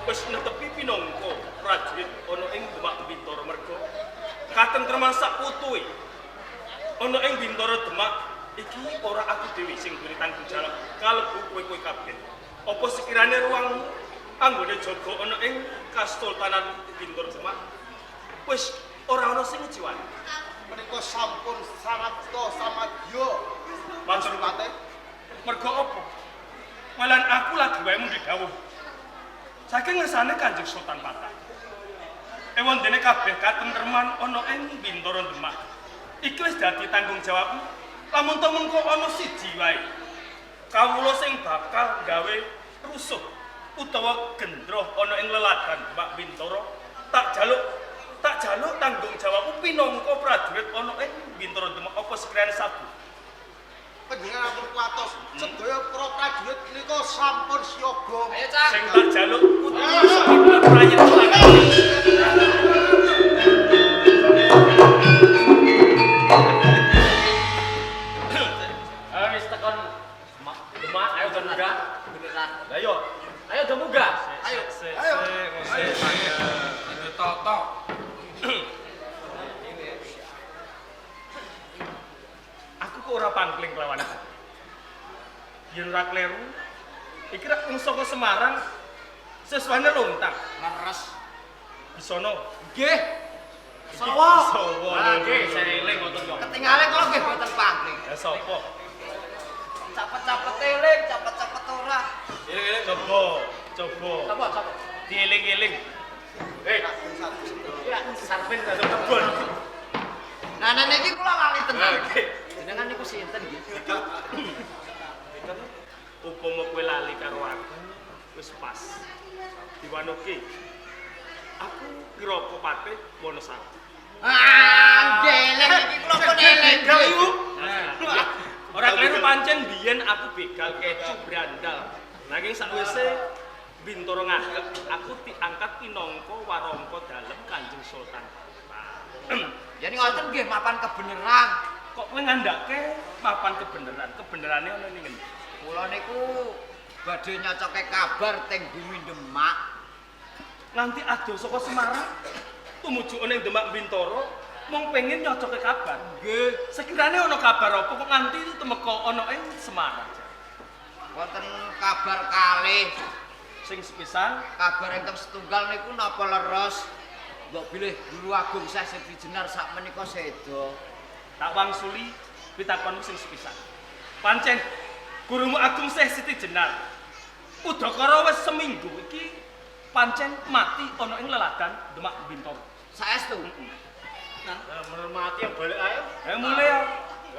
Wis netepi pinangka prajurit ana ing Demak Bintara merga katentreman sak putuhe ana ing Bintara Demak iki ora aku dhewe sing duwe tanggung jawab, kalebu kowe-kowe kabeh. Apa sekirane ruangmu anggone jaga ana ing Kasultanan Bintara Demak wis ora ana sing ngeciwani? Menika sampun sarapta samadya. Matur. Patih. Merga apa? Malan aku lagi wae mung didhawuh. Saking ngersane Kanjeng Sultan Patah. Ewon dene kabeh katentreman ana ing Bintara Demak. Iki wis dadi tanggung jawabmu. Lamun to mengko ana siji wae kawula sing bakal gawe rusuh utawa gendroh ana ing leladan Demak Bintara, tak jaluk tanggung jawabmu pinangka prajurit ana ing Bintara Demak, apa sekirane sabu? Panjenengan ampun kuwatos. Sedaya para prajurit menika sampun siaga. Ayo, Cak. Sing tak jaluk kudu saiki prayitna. Ah, wis tekon Demak, Demak, ayo do munggah. Beneran. Lah yo. Ayo do munggah. Ayo. Ayo. Ayo toto. Aku kok ora pangkling kelawan aku. Yen ora kleru, iki rak wong saka Semarang siswane lontang. Leres. Bisono. Nggih. Sawa. Sawa. Ah, nggih, sereling ngoten kok. Ketinggalan kula nggih boten pangling. Ya sapa? Capet-capet eling, capet-capet ora. Eling-eling coba, coba. Sapa, sapa? Dieling-eling. Eh, ya sarpen atau kebon. Nah, nah niki kula lali tenan. Oke. Jenengan niku sinten nggih? Upama kowe lali karo aku, wis pas. Diwanoke. Aku Kiraka Patih Wonosari. Ah, geleng iki kula pun eling. Begal iku. Ora kleru, pancen biyen aku begal kecu brandal. Nanging sakwise Bintara ngadeg, aku diangkat pinangka warangka dalem Kanjeng Sultan. Jadi ngoten nggih mapan kebeneran. Kok kowe ngandhake mapan kebeneran? Kebenerane ana ning ngendi? Kula niku badhe nyocoke kabar teng bumi Demak. Nganti adoh saka Semarang tumuju ana ing Demak Bintara mung pengen nyocoke kabar. Nggih. Sekirane ana kabar apa kok nganti tumeka ana ing Semarang? Wonten kabar kalih. Sing sepisan? Kabar ingkang setunggal niku napa leres? Mbok bilih Guru Agung Syekh Siti Jenar sak menika seda. Tak wangsuli pitakonmu sing sepisan. Pancen gurumu Agung Syekh Siti Jenar udakara wis seminggu iki pancen mati ana ing leladan Demak Bintoro. Saestu. Nah, menurut mati yang balik ayo. Eh, mulai ya.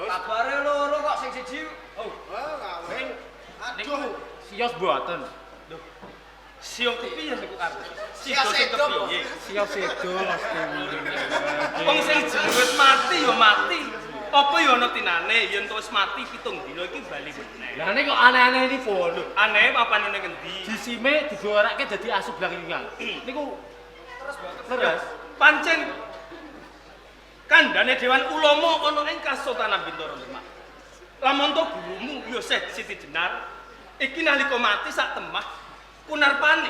Kabare loro kok sing siji. Oh, Ah, sing niku Aduh. sios mboten. Lho. Sio kepiye niku karepe? Sio sing sedo, kepiye? Siap sedo Mas Dewi. Wong sing jenenge wis mati ya mati. Apa ya ana tinane yen wis mati 7 dina iki bali meneh. Lah nek kok aneh-aneh ini pun. Lho, aneh apane ning endi? Jisime digorake dadi asu blangkingan. Niku terus. Pancen kandhane Dewan Ulama ana ing Kasultanan Bintara Demak. Lamun to gurumu ya Syekh Siti Jenar iki nalika mati sak temah kunarpane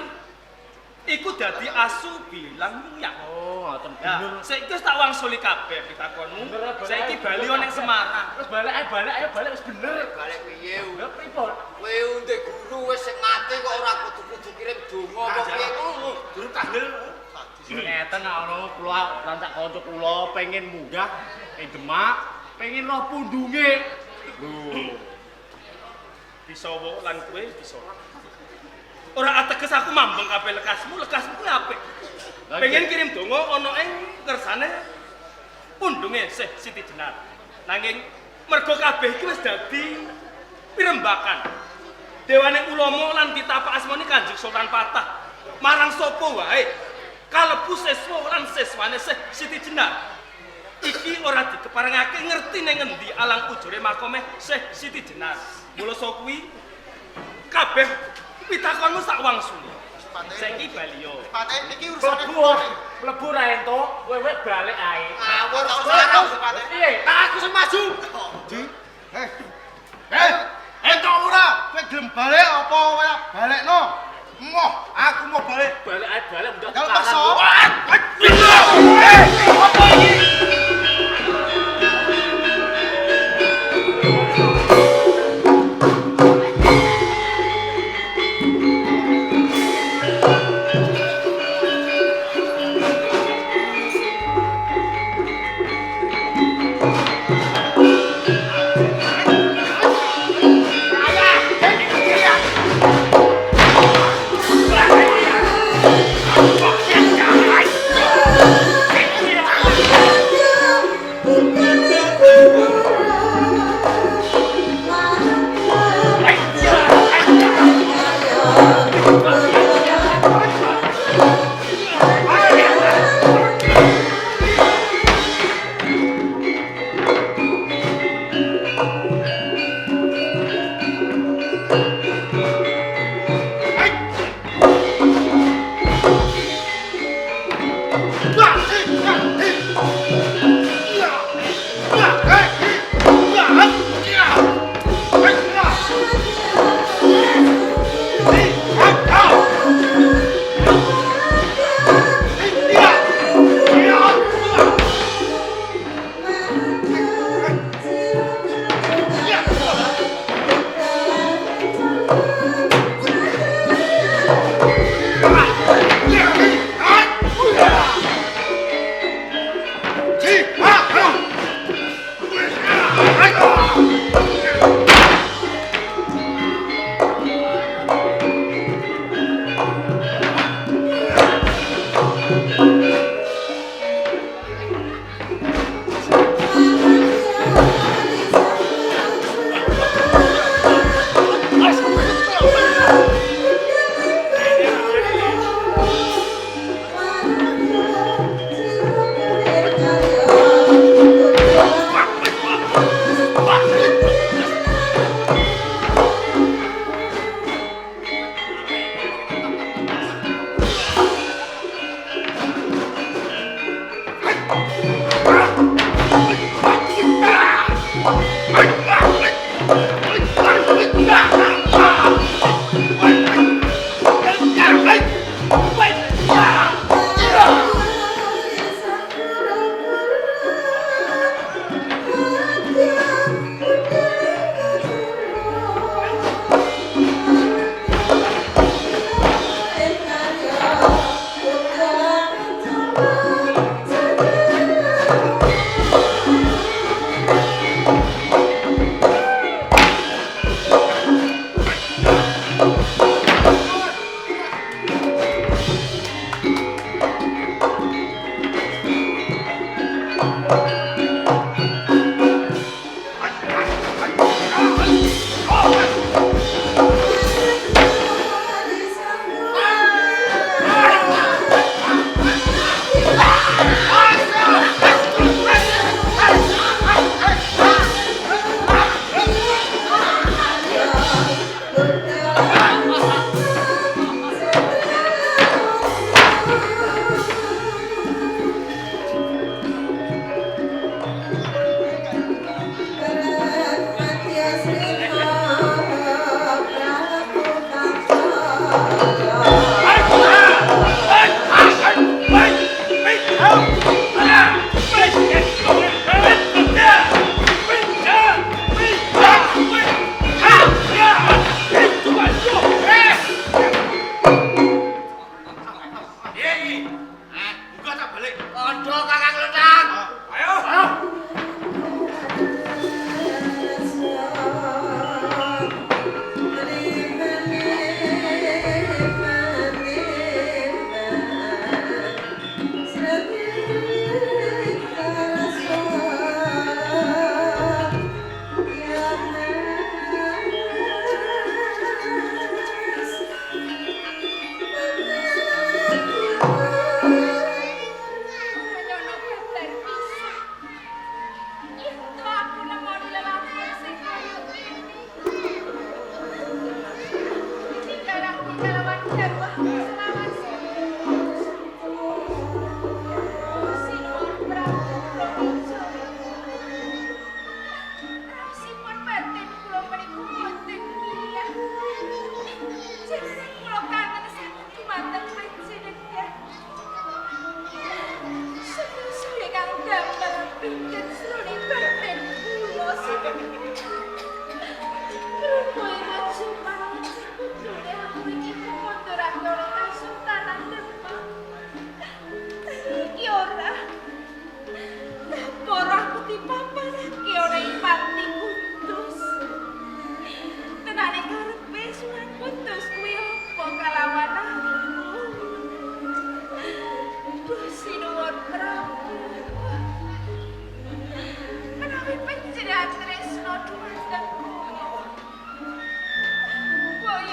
iku dadi asu bilang muyang. Oh, ngoten Ya, bener. saiki wis tak wangsuli kabeh pitakonmu. Bener, balik Saiki ae, bali bener ning Semarang. Terus balik ayo balik ayo balik wis bener. Balik piye? Lah pripun? Kowe ndek guru wis sing mati kok ora kudu-kudu kirim donga apa piye ngono. Durung tahlil. Ngeten ana kula lan sak kanca kula pengen munggah ing Demak, pengen roh pundunge. Lho, Bisa wae lan kowe bisa. Ora ateges aku mambeng kabeh lekasmu, lekasmu kuwi apik. Lah, Pengen kirim donga ana ing kersane pundunge Syekh Siti Jenar. Nanging mergo kabeh iki wis dadi pirembakan. Dewane ulama lan ditapak asmane Kanjeng Sultan Patah. Marang sapa wae kalebu siswa lan siswane Syekh Siti Jenar. Iki ora dikeparengake ngerti ning ngendi alang ujure makome Syekh Siti Jenar. Mula saka kuwi kabeh pitakonmu sak wangsuli. Saiki bali yo. Patih niki urusane mlebu mlebu ra entuk, kowe wek balik ae. Ngawur Patih. Semarang. Piye? Tak aku sing maju. Di. Eh. Eh, entuk ora? Kowe gelem balik apa ora balekno? Moh, aku mau balik. Balik ae balik munggah Kalau tukaran. paksa. Apa iki?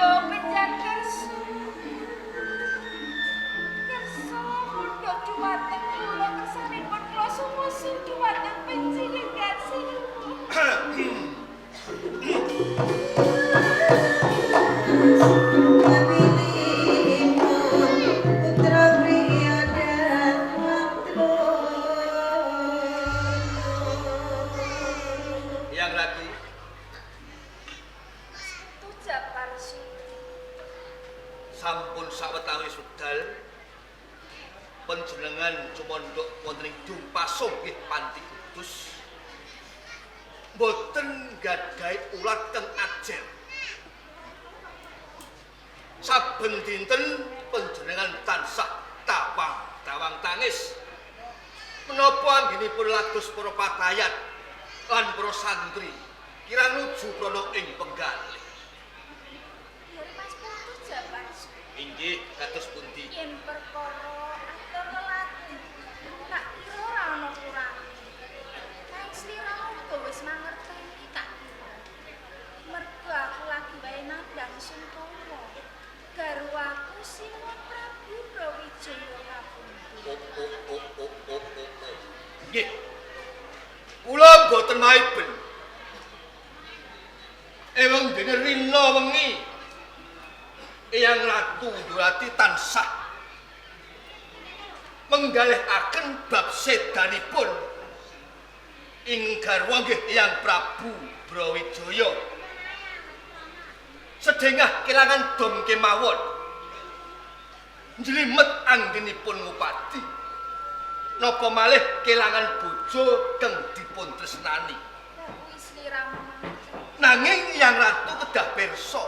Yo penjan kersa. Kersa mundhut dumateng kula kersanipun kula sumusul dumateng panjenengan sinuwun. Putra priya dan Yang Ratu, Tujak parsu. Sampun sawetawis wekdal panjenengan cumandhak wonten ing Dumpasung nggih Panti Kudus. Mboten gadhahi ulat kang ajer. Saben dinten panjenengan tansah tawang-tawang tangis. Menapa anggenipun lados para patayat lan para santri kirang nuju prana ing penggalih. Ya Mas Putu Japarsu. Inggih, kados pundi? Yen perkara atur lelati, tak kira ora ana kurange. Nanging sliramu uga wis mangerteni tak kira. Mergo aku lagi wae nandhang sungkawa. Garwaku Sinuwun Prabu Brawijaya kapundhut. Oh oh oh oh oh oh. Oh. Nggih. Kula mboten maiben. Ewang dene rina wengi Eyang Ratu Ndurati tansah menggalihaken bab sedanipun ing garwa nggih Eyang Prabu Brawijaya. Sedengah kelangan dom kemawon njlimet anggenipun ngupadi. Napa malih kelangan bojo kang dipun tresnani. Lah kuwi sliramu mangerteni. Nanging Eyang Ratu kedah pirsa.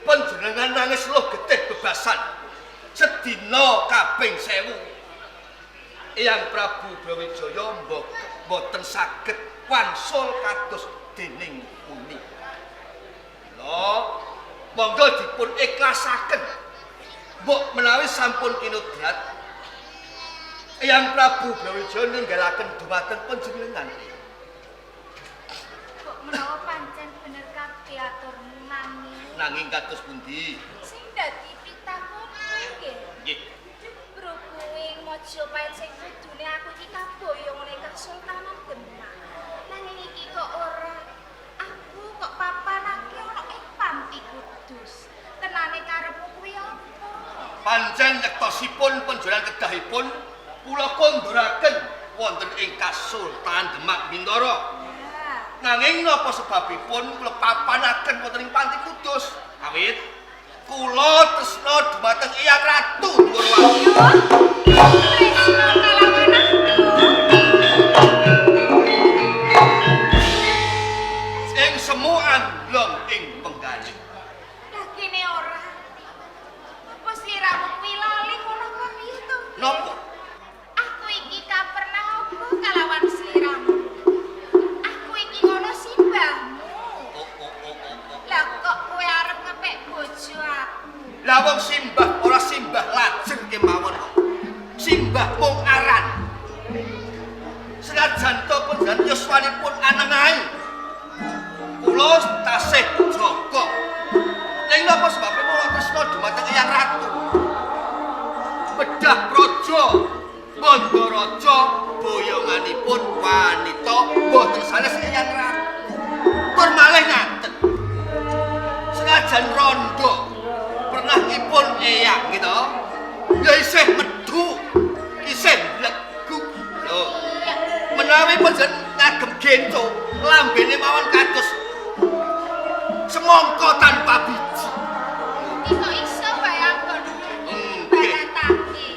Panjenengan nangis loh getih bebasan sedina kaping 1000. Eyang Prabu Brawijaya mboten saged wangsul kados dening uni. Lho, monggo dipun ikhlasaken. Mbok menawi sampun kinodrat Eyang Prabu Brawijaya ninggalaken dumateng panjenengan. Kok menawa pancen bener kabeh aturmu nanging Nanging kados pundi? Sing dadi pitakonku nggih. Nggih. Berhubung ing Majapahit sing kudune aku iki kaboyong ning Kasultanan Demak. Nanging iki kok ora. Aku kok papanake ana ing Panti Kudus. Tenane karepmu kuwi apa? Pancen yektosipun panjenengan kedahipun kula konduraken wonten ing Kasultanan Demak Bintara. Ya. Nanging napa sebabipun kula papanaken wonten ing Panti Kudus? Awit kula tresna dumateng Eyang Ratu Ndorowati. Yo, tresna kalawan aku. Ing semu anglong ing penggalih. Lah kene ora. Apa sliramu kuwi lali ngono apa piye to? Napa? Aku iki kapernah apa kalawan sliramu? Aku iki ngono simbahmu. Oh oh oh oh. Oh. Lah kok kowe arep ngepek bojo aku? Lah wong simbah ora simbah lajeng kemawon kok. Simbah mung aran. Senajan to panjenengan yuswanipun anengahi. Kula tasih jaga. Ning napa sebabe kula tresna dumateng Eyang Ratu? Bedah praja, Bandaraja boyonganipun wanita boten sanes Eyang Ratu. Tur malih ngaten. Senajan rondo pernah ipun eyang gitu. Ya isih medhu, isih mleguk. Lho, menawi panjenengan ngagem genco, lambene mawon kados semangka tanpa biji. Iki kok iso wae anggonmu Nggih. baratake.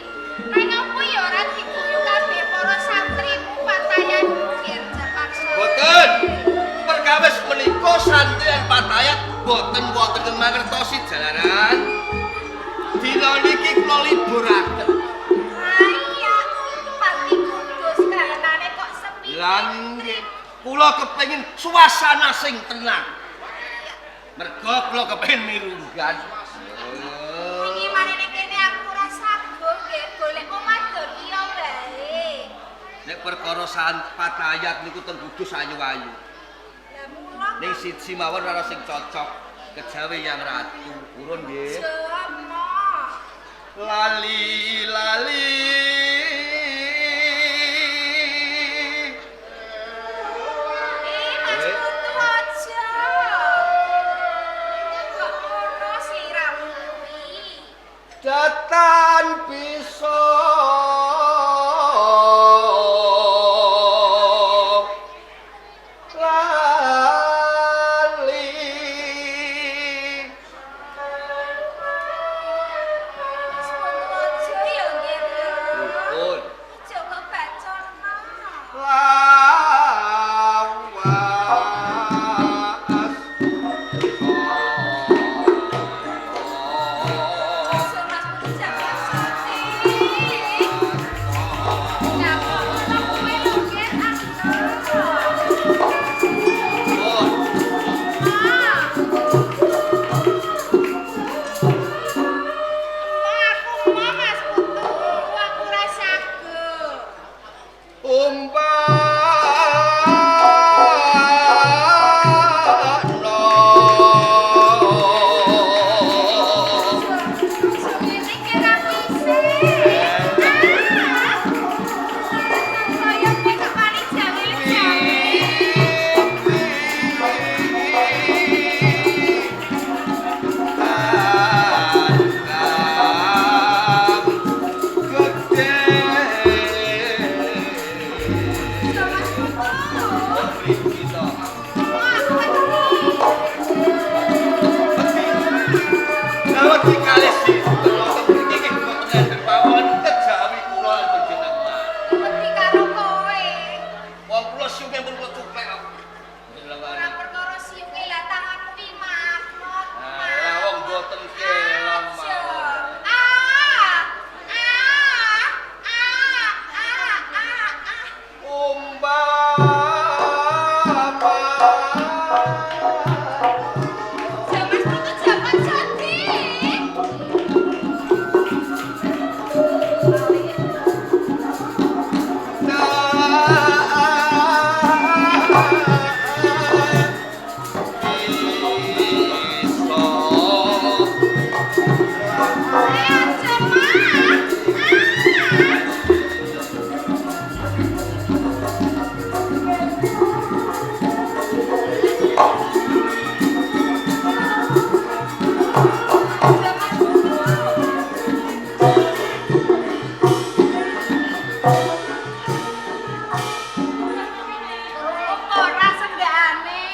Nang apa ya ora diguyu kabeh para santrimu patayanmu Ger Japaksa. Boten. Perkawis menika santri lan patayat boten wonten ing mangertosi jalaran. Dina niki kula liburaken. Ah iya, Panti Kudus kahanane kok sepi. Lah nggih, kula kepengin suasana sing tenang. Mergo kula kepengin mirunggan. Wingi marene kene aku ora sago nggih, golek pemadon iya wae. Nek perkara patayat niku teng Kudus ayu-ayu. Lah mula Ning siji mawon ora sing cocok kejawi Yang Ratu. Purun nggih. Lali lali. Mas Putu aja. Kok ngono sliramu kuwi? Datan bisa lali. Mas Putu aja ya nggih. Pun Aja kok bacono. lawas. Aja Mas Putu jangan sedih. Ngapa ngono kuwi lho nggih aku. Pun Aku mau Mas Putu, aku ora saged. Umbano. Sugene kira pisik. Ah. Saya kowe kok paling jawe-jawe. Yo Mas Putu. Wah, aku wedi. Wedi karo kowe. Ora perkara siuke lah tanganmu ki makmot. Lah, wong boten kelong Aja. mawon. Ah. Ah. Ah. Ah. Ah. Ah. Mas Putu jangan sedih. Aja, Mas. Ah. Aja, Mas Putu. Ora sendane.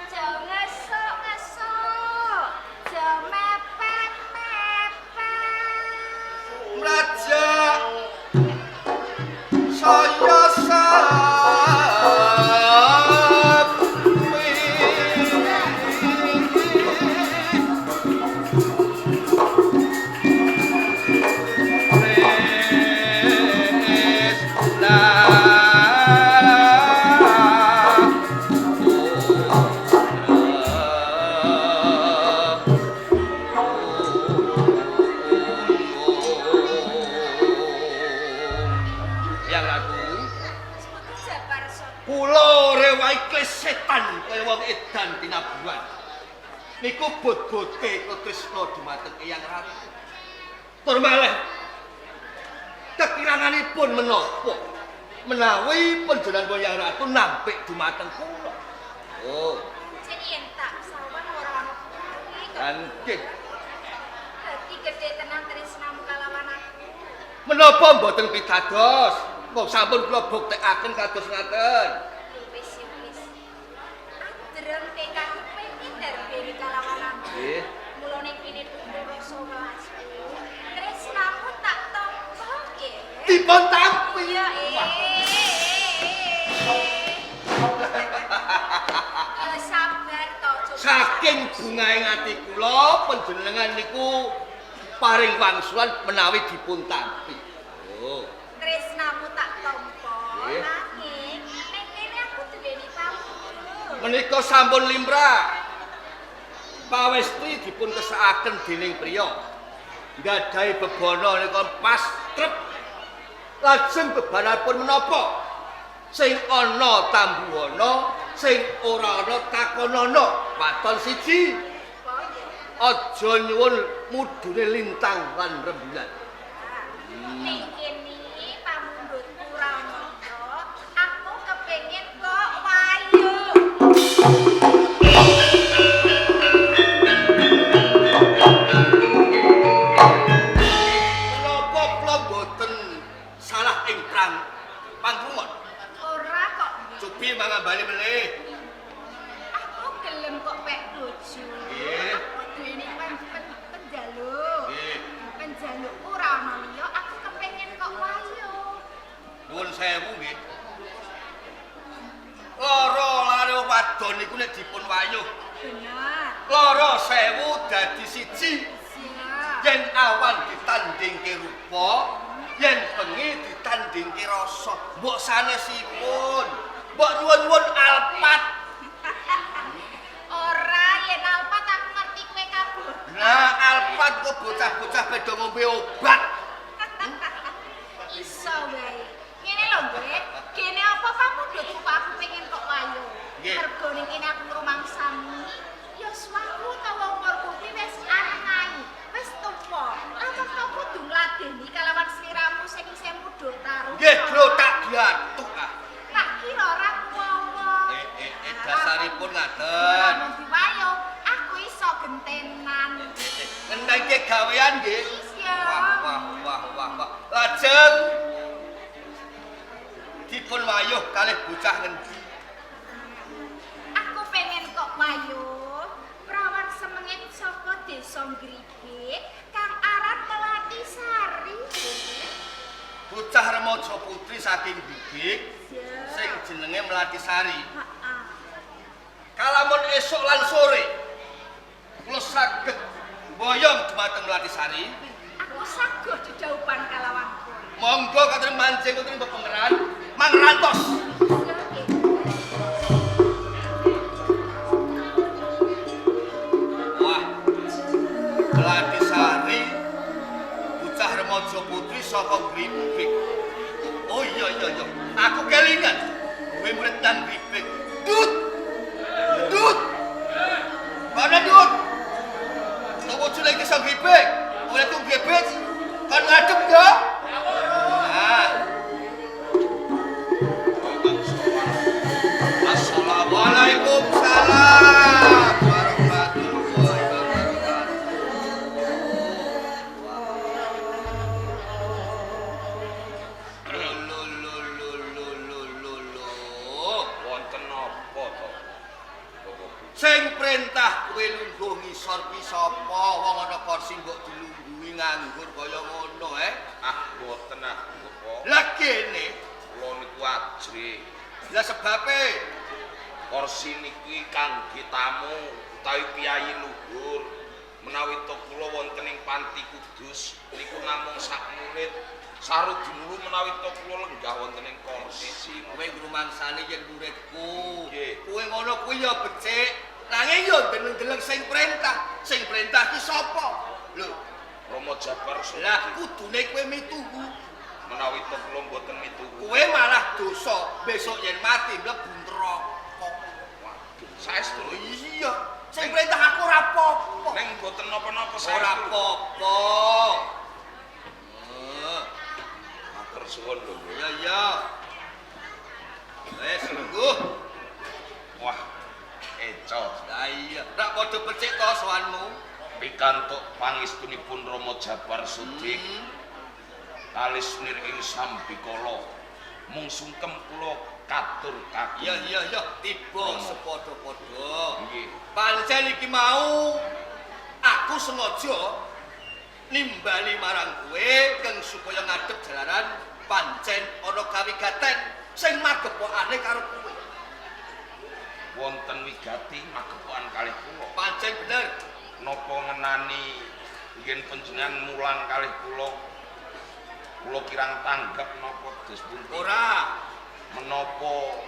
Aja ngesuk-ngesuk. Aja mepet-mepet. Raja saya sapi. Yang Ratu, Mas Putu jabar sapa? kula rewahi setan kaya wong edan tinabuhan. Niku bot-bote kutresna dumateng Eyang Ratu. Tur malih kekiranganipun menapa menawi panjenengan Eyang Ratu nampik dumateng kula. Oh, Jen yen tak sawang ora ono kuwi kok. nggih. Dadi gedhe tenan tresnamu kalawan aku. Menapa mboten pitados? Kok sampun kula buktekaken kados ngaten. Wis wis. Adrem tekadku pengen darbeni kalawan aku. Nggih. Mulane kene tumbuh rasa welasku. Tresnamu tak tampa nggih. Dipun tampi. Ya Ya sabar to, Cuk. Saking bungahe ati kula panjenengan niku paring wangsulan menawi dipun tampi. Oh. Tresnamu tak tampa Nggih. nanging ning kene aku duweni pamundhut. Menika sampun limrah. Pawesti dipun kesakaken dening priya. Nggadahi bebana nika pas trep. Lajeng bebananipun menapa? Sing ana tambuhana, sing ora ana takonana. Waton siji. Aja nyuwun mudune lintang lan rembulan. Ning kene pamundhutku ora ana, aku kepengin kok wayu. Menapa kula mboten salah ing prang pangkrungon? Ora kok. Cubi mangambali melih. Aku gelem kok pek bojo. Nggih. Aku duweni penjaluk. Nggih. Penjalukku ora ana liya, aku kepengin kok wayu. Nuwun sewu nggih. Lara lare wadon niku nek dipun wayuh. Bener. Lara sewu dadi siji. Siap. Yen awan ditandingke rupa, yen bengi ditandingke rasa. Mbok sanesipun, mbok nyuwun-nyuwun Alphard. Ora yen Alphard aku ngerti kowe kabeh. Nah, Alphard kok bocah-bocah padha ngombe obat. Iso wae. Ngene lho, Nggih. Kene apa pamundhutku kok aku pengen kok wayu. Nggih. Mergo ning kene aku ngrumangsani, ya swaku utawa umurku kuwi wis arengai, wis tuwa. Lah kok kudu ngladeni kalawan sliramu sing isih mudha tarung. Nggih, glotak glathuk ah. Tak kira ora kuwawa. Dasaripun ngaten. Lamun diwayo, aku iso gentenan. Ngenengke gawean nggih. Iya. Wah, wah, wah, wah, wah. Lajeng dipun wayuh kalih bocah ngendi? Aku pengen kok wayo. Prawan semengit saka desa Gribik kang aran Melati Sari. Bocah remaja putri saking Gribik sing jenenge Melati Sari. Heeh. Kalamun esuk lan sore kula saged mboyong dumateng Melati Sari. Aku saguh dedhaupan kalawan kowe. Monggo katur manjing katur pepengeran mangrantos. Iya, nggih. Wah. Melati Sari bocah remaja putri saka Gribik. Oh iya iya iya, aku kelingan. Kowe murid nang Gribik. Dut. Dut. Mana Dut? Tunggu cilik iki sang Gribik. Muridku Gribik. Kon ngadep yo. Nah. Assalamualaikum salam warahmatullahi wabarakatuh. Lo lo lo lo lo lo lo. Wonten napa to? Bapak Sing perintah kowe lungguh ngisor ki sapa? Wong ana kursi mbok dilungguhi nganggur kaya ngono, eh? Ah, mboten ah, Bapak. Lah kene, Kula niku ajrih. lah sebabe Kursi niki kangge tamu utawi piyayi luhur. Menawi to kula wonten ing panti Kudus niku namung sak murid. Sarudinulu menawi to kula lenggah wonten ing kursi. kowe ngrumangsani yen muridku. Nggih. Kowe ngono kuwi ya becik. Nanging yo ndeleng-deleng sing perintah. Sing perintah ki sapa? Lho, Rama Jabar lah kudune kowe mituhu. menawi to kula mboten mituhu. Kowe malah dosa, besok yen mati mlebu neraka. Waduh, saestu Lho iya, sing perintah aku ora apa-apa. ning mboten napa-napa Ora saestu. apa-apa. Eh, Matur suwun lho. nggih. Iya iya. Wes lungguh. Wah, eco. Lah iya, rak padha becik to sowanmu. Pikantuk pangestunipun Rama Jabar Sudik kalis nir ing sambikala mung sungkem kula katur kagem. Iya iya iya, tiba sepadha-padha. Nggih. Pancen iki mau aku sengaja nimbali marang kowe keng supaya ngadep jalaran pancen ana kawigaten sing magepokane karo kowe. Wonten wigati magepokan kalih kula. Pancen bener. Napa ngenani yen panjenengan mulang kalih kula? Kula kirang tanggap napa dos pundi? Ora. Menapa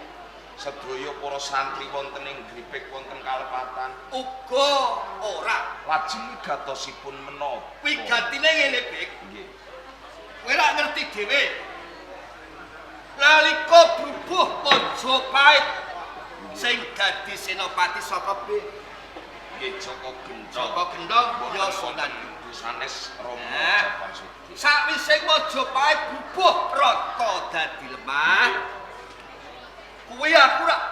sedaya para santri wonten ing Gripik wonten kalepatan? Uga ora. Lajeng wigatosipun menapa? Wigatine ngene, Bik. Nggih. Kowe rak ngerti dhewe. Nalika brubuh Majapahit sing dadi senopati saka B. Nggih Joko Gendong. Joko Gendong ya Sunan sanes Rama Nah. Jafar Sodik. Sakwise Majapahit brubuh rata dadi lemah. Kuwi aku rak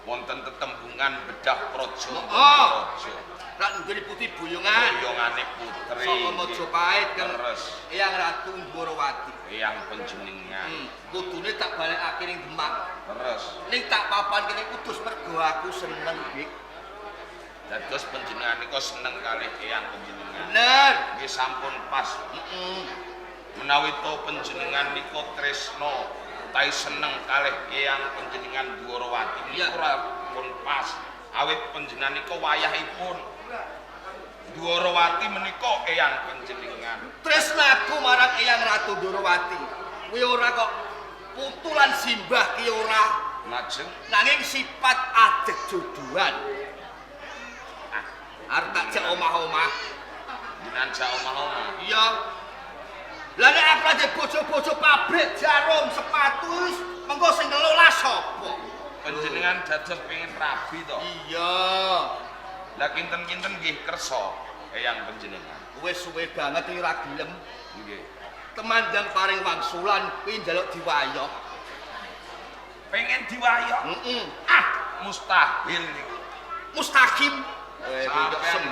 Wonten tetembungan bedah praja. Oh. Praja. Rak nggone putri boyongan. Boyongane putri. Saka Majapahit kang Leres. Eyang Ratu Ndorowati. Eyang panjenengan. Kudune tak balekake ning Demak. Leres. Ning tak papan kene Kudus mergo aku seneng, Bik. Dados panjenengan nika seneng kalih eyang panjenengan. Bener. Nggih sampun pas. Heeh. Menawi to panjenengan nika tresna utawi seneng kalih eyang panjenengan Dwarawati niku ora pun pas. Awit panjenengan nika wayahipun Dwarawati menika eyang panjenengan. Tresnaku marang Eyang Ratu Ndorowati kuwi ora kok putu lan simbah ki ora, Lajeng nanging sifat adeg jodohan. Ah, arep tak jak omah-omah. jenengan jak omah-omah. Iya. Lah nek aku lagi bojo-bojo pabrik jarum sepatu wis mengko sing ngelola sapa? Panjenengan dados pengen rabi to. Iya. Lah kinten-kinten nggih kersa eyang panjenengan. Wis suwe banget iki ora gelem. Nggih. Temandang paring wangsulan kuwi njaluk diwayok. Pengen diwayok? Heeh. Ah, mustahil niku. Mustahim. Sampeyan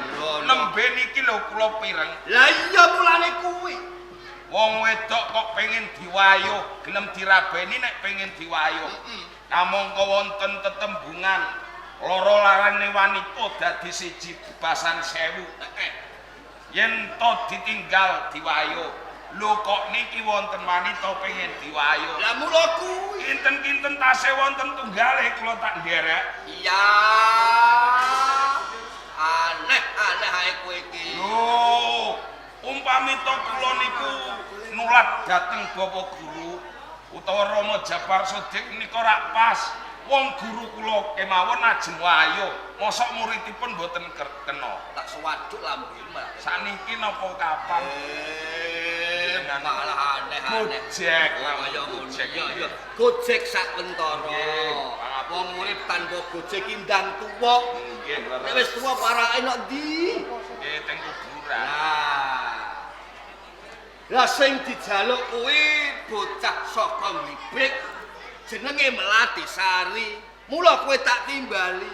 nembe niki lho kula pireng. Lah iya mulane kuwi. Wong wedok kok pengen diwayuh, gelem dirabeni nek pengen diwayuh. Kamangka wonten tetembungan loro larane wanita dadi siji bebasan sewu. Yen to ditinggal diwayuh. Lho kok niki wonten wanita pengen diwayuh. Lah mula kuwi. Kinten-kinten tasih wonten tunggale kula tak nderek. Iya. Aneh-aneh ae kowe iki. Lho, umpami to kula niku nulat dhateng Bapak Guru utawa Rama Jafar Sodik nika rak pas. Wong guru kula kemawon ajeng wayuh, mosok muridipun mboten kena. Tak sewaduk lambemu malah. Sakniki napa kapan? Malah aneh-aneh. Gojek, kaya ngono. Gojek. Iya, iya. Gojek sak wentara. Wong urip tanpa gojek indang tuwa. Nggih, Nek wis tuwa parake nok ndi? Nggih, teng kuburan. Lah. Lah sing dijaluk kuwi bocah saka Nglibik jenenge Melati Sari. Mula kowe tak timbali.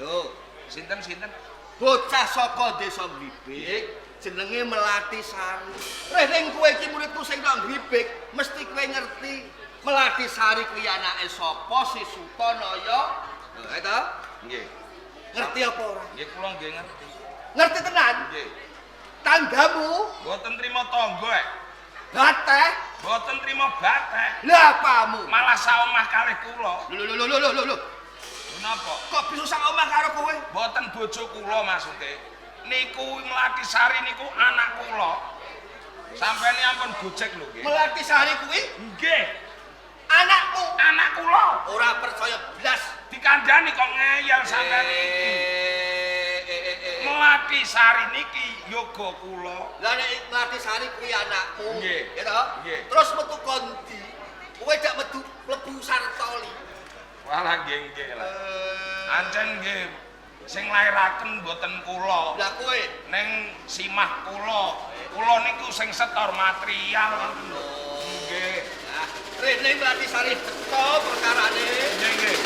Lho, sinten-sinten? Bocah saka desa Nglibik jenenge Melati Sari. Rene kowe iki muridku sing nang Nglibik, mesti kowe ngerti Melati Sari kuwi anake sapa, si Sutanaya. Lho, ta? Nggih. Ngerti apa ora? Nggih, kula nggih ngerti. Ngerti tenan? Nggih. Tanggamu? Mboten trima tangga, eh. Bateh? Mboten trima bateh. Lah apamu? Malah saomah kalih kula. Lho lho lho lho lho lho. Napa? Kok bisa saomah karo kowe? Mboten bojo kula maksude. Niku Melati Sari niku anak kula. Sampeyan ampun gojek lho nggih. Melati Sari kuwi? Nggih. Anakmu? Anak kula. Ora percaya blas. Dikandhani kok ngeyel sampeyan iki. Melati Sari niki yoga kula. Lah nek Melati Sari kuwi anakmu, Nggih. ya toh? Nggih. Terus metu kondi. Kowe dak metu mlebu Sartoli. Walah nggih nggih lah. Ancen nggih sing lairaken mboten kula. Lah kowe ning simah kula. Kula niku sing setor material ngoten lho. Nggih. Nah, rene Melati Sari beto perkarane. Nggih nggih.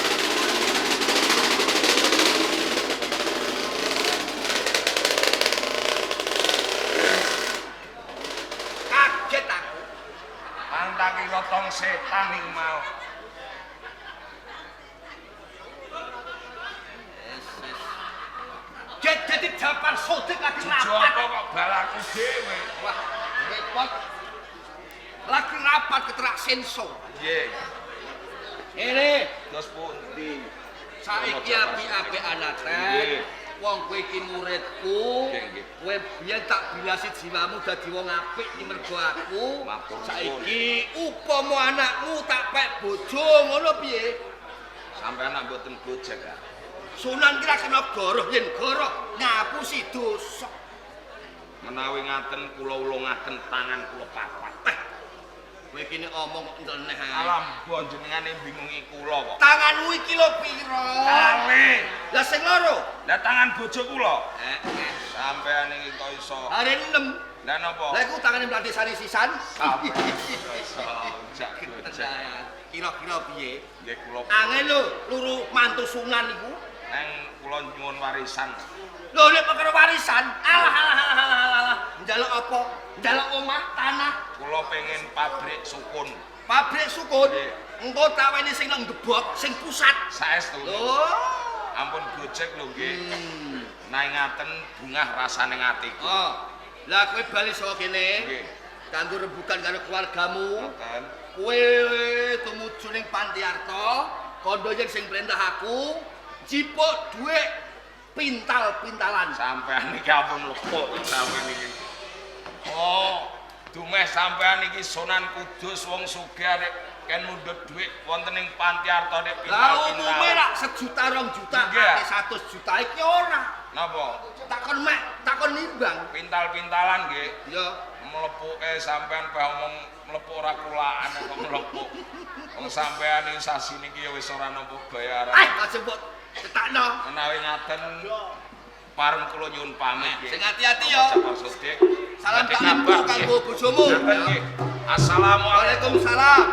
Kaget aku. Pantaki lotong setan niku mau. Dadi Jafar Sodik lagi Jujo rapat. apa kok balaku dhewe. Wah, repot. Lagi rapat keterak senso. Nggih. Ngene, Terus pundi? saiki apik-apik anake. Nggih. Wong kowe iki muridku. Nggih, nggih. Kowe biyen tak bilasi jiwamu dadi wong apik iki mergo aku. Matur nuwun. Saiki upama anakmu tak pek bojo ngono piye? Sampeyan nak mboten gojek ah. Sunan kira kena goroh yen goroh ngapusi dosa. Menawi ngaten kula ulungaken tangan kula papat. Kowe iki nek omong kok nyeneh ae. Alam jenengane bingungi kula kok. Tanganmu iki lho pira? Kalih. Lah sing loro? Lah tangan bojo kula. Eh, Sampean iki kok iso. Hari 6. Lah napa? Lah iku tangane mlatih sani sisan. Sampean kok iso. Jak gojek. Kira-kira piye? Nggih kula. Angel lho luru mantu sunan iku. Neng kula nyuwun warisan. Lho nek perkara warisan, alah alah alah alah alah. Njaluk apa? Njaluk omah, tanah, Kula pengen pabrik sukun. pabrik sukun. Nggih. Engko tak weni sing nang Gebok, sing pusat. Saestu. Lho. Ampun gojek lho nggih. Nang ngaten bungah rasane atiku. Oh. Lah kowe bali saka kene. Nggih. Kanggo rembugan karo keluargamu. Ngoten. Kowe tumuju ning Panti Arta, kandha yen sing perintah aku, jipuk dhuwit pintal-pintalan. Sampean iki ampun lepuk sampean iki. Oh, dumeh sampean iki Sunan Kudus wong sugih arek ken mundhut dhuwit wonten ing Panti Arta nek Lah umume pintal-pintal. rak sejuta 2 juta, Nggih. ate 100 juta iki ora. Napa? Takon mek, takon nimbang. Pintal-pintalan nggih. Ya, Mlepuke sampean bae omong mlepuk ora kulaan kok mlepuk. Wong sampean iki sasi niki ya wis ora nampa bayaran. Eh, aja mbok cetakno. Menawi ngaten pareng kula nyuwun pamit nggih. Sing ati-ati ya. Jafar Sodik. Salam Badhe tak ibu kabar, kanggo nggih. bojomu. Ngaten nggih. Assalamualaikum. Waalaikumsalam.